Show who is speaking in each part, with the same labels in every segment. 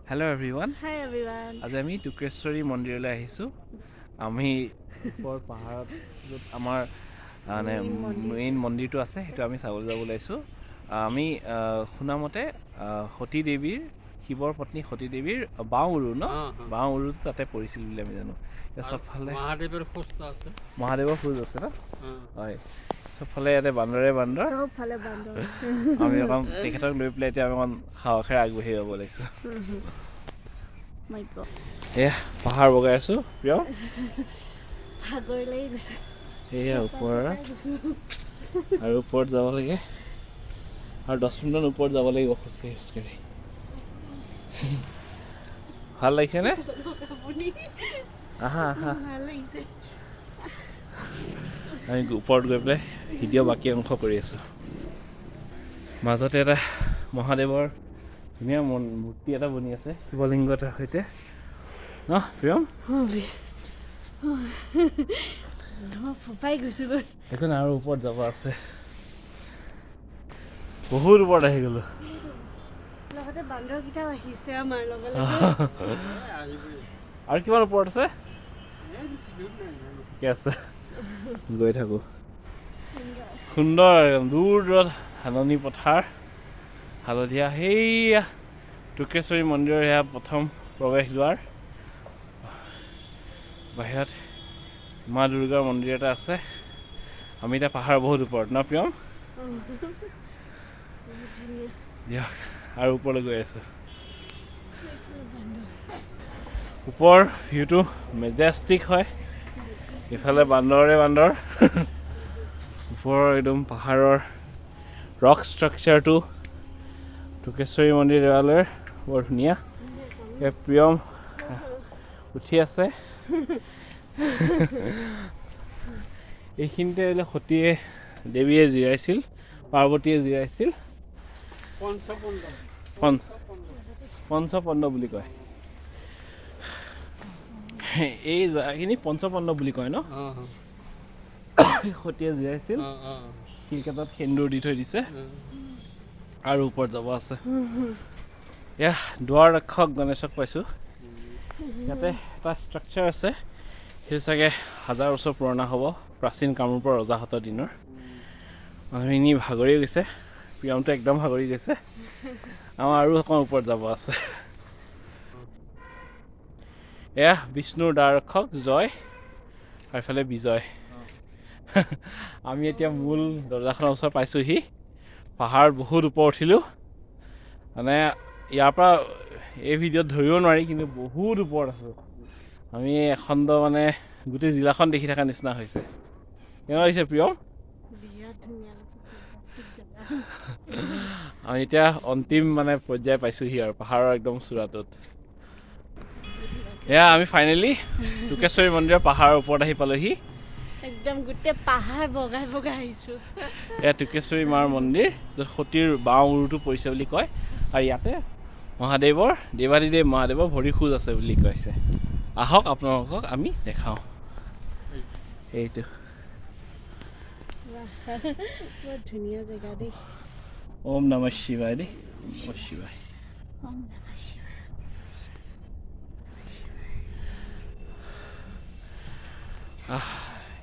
Speaker 1: Hello everyone.
Speaker 2: Hi everyone.
Speaker 1: আজি আমি টুক্ৰেশ্বৰী মন্দিৰলৈ আহিছোঁ। আমি ওপৰ পাহাৰত য'ত আমাৰ মানে
Speaker 2: মেইন মন্দিৰ।
Speaker 1: মেইন মন্দিৰটো আছে, সেইটো আমি চাবলৈ যাব ওলাইছোঁ। আমি শুনামতে সতী দেৱীৰ, শিৱৰ পত্নী সতী দেৱীৰ বাওঁ উৰু ন, বাওঁ উৰুটো তাতে পৰিছিল বুলি আমি জানো। এতিয়া চবফালে
Speaker 3: মহাদেৱৰ খোজ আছে।
Speaker 1: মহাদেৱৰ খোজ আছে ন? হয়, চবফালে ইয়াতে বান্দৰে বান্দৰ।
Speaker 2: চবফালে বান্দৰ।
Speaker 1: আমি অকণ তেখেতক লৈ পেলাই এতিয়া আমি অকণ সাহসেৰে আগবাঢ়ি যাব ওলাইছোঁ।
Speaker 2: My God.
Speaker 1: এয়া পাহাৰ বগাই আছোঁ প্ৰিয়।
Speaker 2: ভাগৰ লাগি গৈছে।
Speaker 1: এয়া ওপৰৰ আৰু ওপৰত যাব লাগে, আৰু 10 মিনিটমান ওপৰত যাব লাগিব খোজকাঢ়ি খোজকাঢ়ি। ভাল লাগিছেনে? আহা আহা।
Speaker 2: ভাল লাগিছে।
Speaker 1: আমি ওপৰত গৈ পেলাই ভিডিঅ' বাকী অংশ কৰি আছোঁ। মাজতে এটা মহাদেৱৰ ধুনীয়া মূৰ্তি এটা বনি আছে শিৱলিংগ এটাৰ সৈতে ন প্ৰিয়ম?
Speaker 2: মই ফোপাই গৈছোগৈ।
Speaker 1: একো নাই, আৰু ওপৰত যাব আছে। বহুত ওপৰত আহি গ'লো।
Speaker 2: লগতে বান্দৰকেইটাও আহিছে আমাৰ লগে লগে।
Speaker 1: আৰু কিমান ওপৰত আছে? ঠিকে আছে, গৈ থাকোঁ। সুন্দৰ একদম, দূৰ দূৰত ধাননি পথাৰ, হালধীয়া। সেইয়া টুক্ৰেশ্বৰী মন্দিৰৰ সেয়া প্ৰথম প্ৰৱেশদ্বাৰ। বাহিৰত মা দুৰ্গাৰ মন্দিৰ এটা আছে। আমি এতিয়া পাহাৰৰ বহুত ওপৰত ন প্ৰিয়ম?
Speaker 2: বহুত ধুনীয়া।
Speaker 1: দিয়ক, আৰু ওপৰলৈ গৈ আছোঁ। ওপৰ ভিউটো মেজেষ্টিক হয়। ইফালে বান্দৰে বান্দৰ। ওপৰৰ একদম পাহাৰৰ ৰক ষ্ট্ৰাকচাৰটো টুকেশ্বৰী মন্দিৰ দেৱালয়ৰ বৰ ধুনীয়া। এই প্ৰিয়ম উঠি আছে। এইখিনিতে বোলে সতীয়ে দেৱীয়ে জিৰাইছিল, পাৰ্বতীয়ে জিৰাইছিল। পঞ্চপণ্ড বুলি কয় এই জেগাখিনি, পঞ্চপণ্ড বুলি কয় ন? সতীয়ে জিৰাইছিল, শিলকেইটাত সেন্দুৰ দি থৈ দিছে। আৰু ওপৰত যাব আছে। এয়া দুৱাৰ ৰক্ষক গণেশক পাইছোঁ। ইয়াতে এটা ষ্ট্ৰাকচাৰ আছে, সেইটো চাগে হাজাৰ বছৰ পুৰণা হ'ব, প্ৰাচীন কামৰূপৰ ৰজাহঁতৰ দিনৰ। মানুহখিনি ভাগৰি গৈছে, প্ৰিয়মটো একদম ভাগৰি গৈছে। আমাৰ আৰু অকণ ওপৰত যাব আছে। এয়া বিষ্ণুৰ দ্বাৰ ৰক্ষক জয়, আৰু এইফালে বিজয়। আমি এতিয়া মূল দৰ্জাখনৰ ওচৰ পাইছোঁহি। পাহাৰত বহুত ওপৰ উঠিলোঁ, মানে ইয়াৰ পৰা এই ভিডিঅ'ত ধৰিব নোৱাৰি, কিন্তু বহুত ওপৰত আছোঁ আমি। এখণ্ড মানে গোটেই জিলাখন দেখি থকা নিচিনা হৈছে। কেনেকুৱা লাগিছে প্ৰিয়ম?
Speaker 2: বিৰাট ধুনীয়া লাগিছে, fantastic জেগা।
Speaker 1: আমি এতিয়া অন্তিম মানে পৰ্যায় পাইছোঁহি আৰু পাহাৰৰ একদম চূড়াটোত। এয়া আমি ফাইনেলি টুকেশ্বৰী মন্দিৰৰ পাহাৰৰ ওপৰত আহি পালোহি।
Speaker 2: একদম গোটেই পাহাৰ বগাই বগাই আহিছোঁ।
Speaker 1: এয়া টুকেশ্বৰী মাৰ মন্দিৰ, য'ত সতীৰ বাওঁ উৰুটো পৰিছে বুলি কয়, আৰু ইয়াতে মহাদেৱৰ, দেৱাদিদেৱ মহাদেৱৰ ভৰি খোজ আছে বুলি কৈছে। আহক আপোনালোকক আমি দেখাওঁ এইটো।
Speaker 2: বৰ ধুনীয়া জেগা দেই।
Speaker 1: ওম নমঃ শিৱায় দেই, ওম নমঃ শিৱায়।
Speaker 2: ওম নমঃ শিৱায়।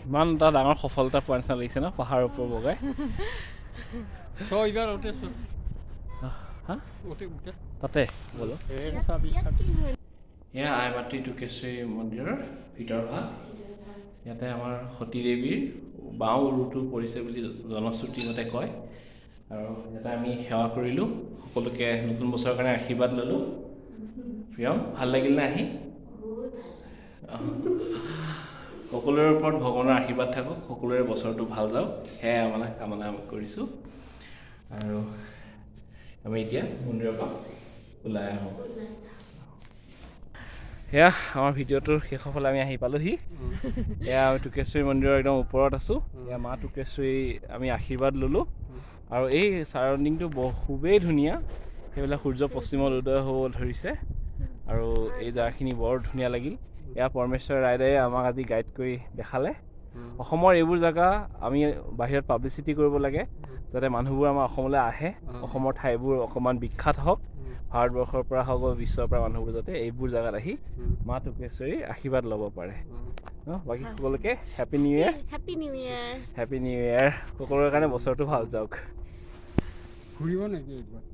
Speaker 1: ইমান এটা ডাঙৰ সফলতা পোৱা নিচিনা লাগিছে ন পাহাৰৰ ওপৰ বগাই। তাতে ব'লো। এয়া আই মাতৃ টুকেশ্বৰী মন্দিৰৰ ভিতৰ ভাগ। ইয়াতে আমাৰ সতী দেৱীৰ বাওঁ উৰুটো পৰিছে বুলি জনশ্ৰুতি মতে কয়। আৰু ইয়াতে আমি সেৱা কৰিলোঁ, সকলোকে নতুন বছৰৰ কাৰণে আশীৰ্বাদ ল'লোঁ। প্ৰিয়ম, ভাল লাগিল নে আহি? সকলোৰে ওপৰত ভগৱানৰ আশীৰ্বাদ থাকক, সকলোৰে বছৰটো ভাল যাওক, সেয়াই মানে কামনা কৰিছোঁ। আৰু আমি এতিয়া মন্দিৰৰ পৰা ওলাই আহোঁ। সেয়া আমাৰ ভিডিঅ'টোৰ শেষৰ ফালে আমি আহি পালোহি। এয়া আমি টুকেশ্বৰী মন্দিৰৰ একদম ওপৰত আছোঁ। এয়া মা টুকেশ্বৰী আমি আশীৰ্বাদ ল'লোঁ। আৰু এই ছাৰাউণ্ডিংটো খুবেই ধুনীয়া। সেইবিলাক সূৰ্য পশ্চিমত উদয় হ'ব ধৰিছে আৰু এই জেগাখিনি বৰ ধুনীয়া লাগিল। এয়া পৰমেশ্বৰ ৰায়দায়ে আমাক আজি গাইড কৰি দেখালে। অসমৰ এইবোৰ জেগা আমি বাহিৰত পাব্লিচিটি কৰিব লাগে, যাতে মানুহবোৰ আমাৰ অসমলৈ আহে, অসমৰ ঠাইবোৰ অকণমান বিখ্যাত হওক। ভাৰতবৰ্ষৰ পৰা হওক বা বিশ্বৰ পৰা মানুহবোৰ যাতে এইবোৰ জেগাত আহি মা টুকেশ্বৰীৰ আশীৰ্বাদ ল'ব পাৰে ন। বাকী সকলোকে happy new year.
Speaker 2: Happy new year.
Speaker 1: Happy new year. সকলোৰে কাৰণে বছৰটো ভাল যাওক।
Speaker 3: ঘূৰিব নেকি একবাৰ?